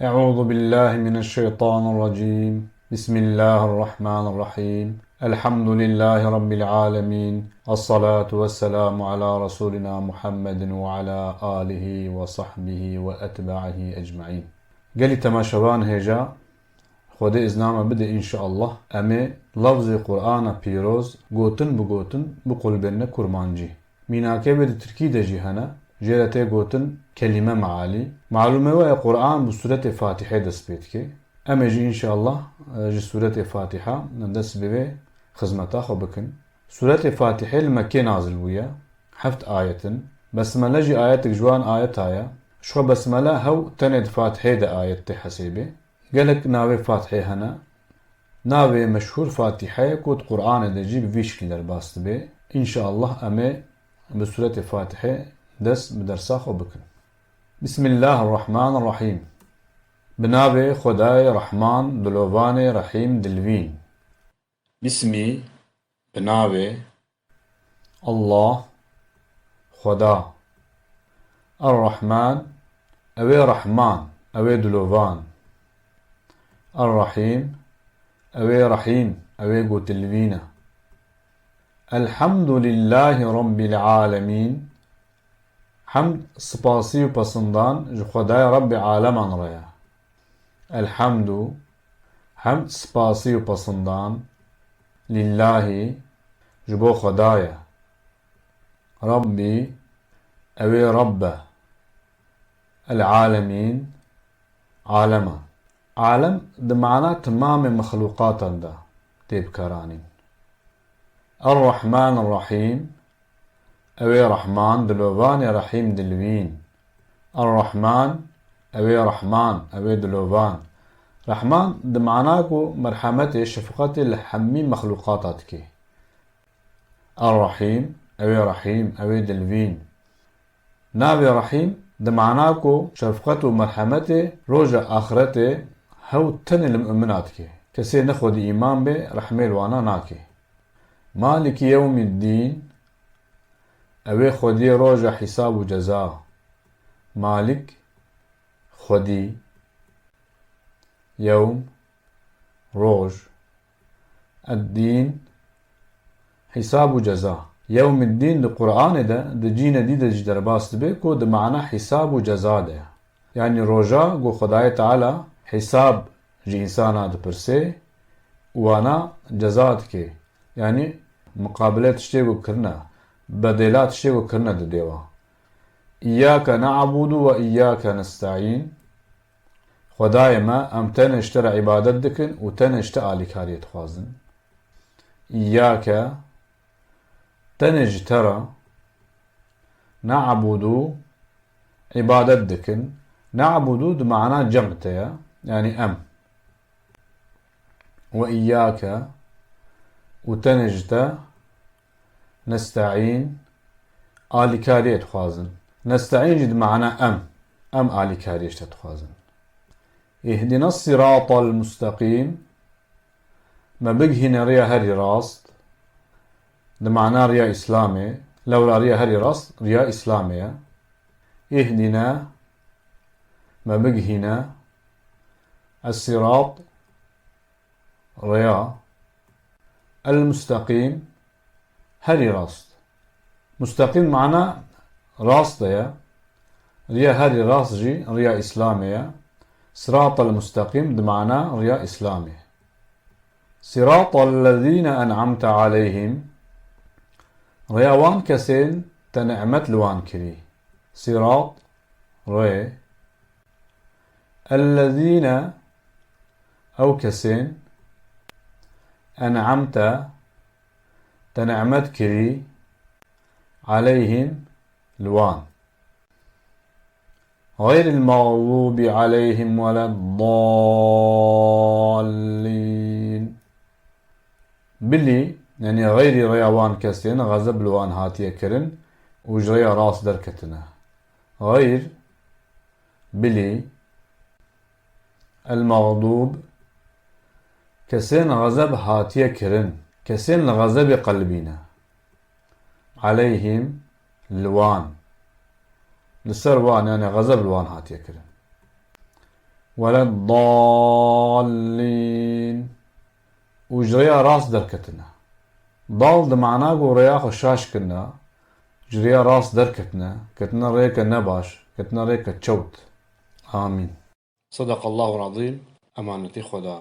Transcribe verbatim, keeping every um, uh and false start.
أعوذ بالله من الشيطان الرجيم. بسم الله الرحمن الرحيم. الحمد لله رب العالمين. الصلاة والسلام على رسولنا محمد وعلى آله وصحبه وأتباعه أجمعين. Gelî temaşevan hêja, Xwedê îzna me bide înşeallah, em ê lafzê Qur'ana pîroz gotin bi gotin biqulbênine kurmancî. Mînakê wê di tirkî de jî hene, jê re tê gotin kelîme mealî. Malûmê we ye Qur'an bi sûretê Fatîhê dest pê dike. Em ê jî înşeallah, e, ji sûretê Fatîha dest bi vê xizmeta xwe bikin. Sûretê Fatîhê li Mekkê nazil bûye. Heft ayet in. Besmele jî ayetek ji wan ayeta ye. Ji xwe besmele hew tenê di Fatîhê de ayet tê hesêbê. Gelek navê Fatihê hene. Navê meşhûr Fatiheyê ku di Qur'anê de jî bi vî şikî derbas dibe. Înşeallah em ê bi sûretê Fatihê dest bi dersa xwe bikin. Bismillahirrahmanirrahîm. Bi navê Xwedayê Rehman, Dilovanê Rehîm, Dilvîn. Bismî, bi navê. Allah, Xweda. Er-Rehman, ew ê Rehman, ew ê dilovan. Er-Rehîm, ew ê Rehîm, ew ê gotilvîn e. Elhamdulillahî Rabbil Alemîn. Hemd, spasî û pesindan ji Xwedayê Rebbê aleman re ye. Elhamdu, hemd, spasî û pesindan, lillahî, ji bo Xweda ye. Rabbî, ew ê Rebb e. El-alemîn, aleman. Alem di mana timamê mexlûqatan de tê bikaranîn. Er-Rehman Er-Rehîm, ew ê Rehman, dilovanê Rehîm, dilvîn. Er-Rehman, ew ê Rehman, ew ê dilovan. Rehman di mana ku merhemetê, şefqetê li hemî mexlûqata dike. Er-Rehîm, ew ê Rehîm, ew ê dilvîn. Navê Rehîm di mana ku şefqet û merhemetê roja axretê hew tenê li mumina dike. Kesê ne xwedî îman bê, rehmê li wana nake. Maliki yewmiddîn, ew ê xwediyê roja hîsab û ceza. Malik, xwedî, yewm, roj, Eddîn, hîsab û ceza. Yewmiddîn di Qur'anê de, di cînê dî de jî derbas dibe ku di mana hîsab û ceza de ye. Yanî roja ku Xwedayê Teala hîsab ji însana dipirse û wana ceza dike. Yanî miqabile tiştê ku kirine, bedêla tiştê ku kirine dide wa. Îyyâke ne'budu ve îyyâke nesta'în. Xwedayê me, em tenê ji te re îbadet dikin û tenê ji te alîkariyê dixwazin. Îyyâke, tenê ji te re, ne'budu, îbadet dikin. Ne'budu di mana cem te ye, yanî em. Ve îyyâke, û tenê ji te, nesta'în, alîkariyê dixwazin. Nesta'în jî di mana em, em alîkariyê ji te dixwazin. Îhdîne sîratal musteqîm, me bigihîne riya herî rast, di mana riya Îslamê, lewra riya herî rast riya Îslamê ye. Îhdîne, me bigihîne, es-sîrat, riya, el-musteqîm, herî rast. Musteqîm mana rast de ye. Riya herî rast jî riya Îslamê ye. Siratal musteqîm di mana riya Îslamê. Siratal lezîne en'amte aleyhim. Riya wan kesên te ni'met li wan kirî. Sirat, rê. Ellezîne, ew kesên, en'amte, te ni'met kirî, aleyhim, li wan. Xeyril mexdûbi aleyhim weleddallîn. Bilî, yanî xeyrî rêya wan kesên xezeb li wan hatiye kirin û ji rêya rast derketine. Xeyr, bilî, el-mexdûb, kesên xezeb hatiye kirin, kesên li xezebê qelibîne. Aleyhim, li wan. Li ser wan, yani xezeb li wan hatiye kirin. ولا الضالين. Û ji rêya rast derketine. Dal di mana ku rêya xwe şaş kirine, ji rêya rast derketine, ketine rêyeke nebaş, ketine rêyeke çewt. Amîn. صدق الله العظيم. Emanetî Xweda.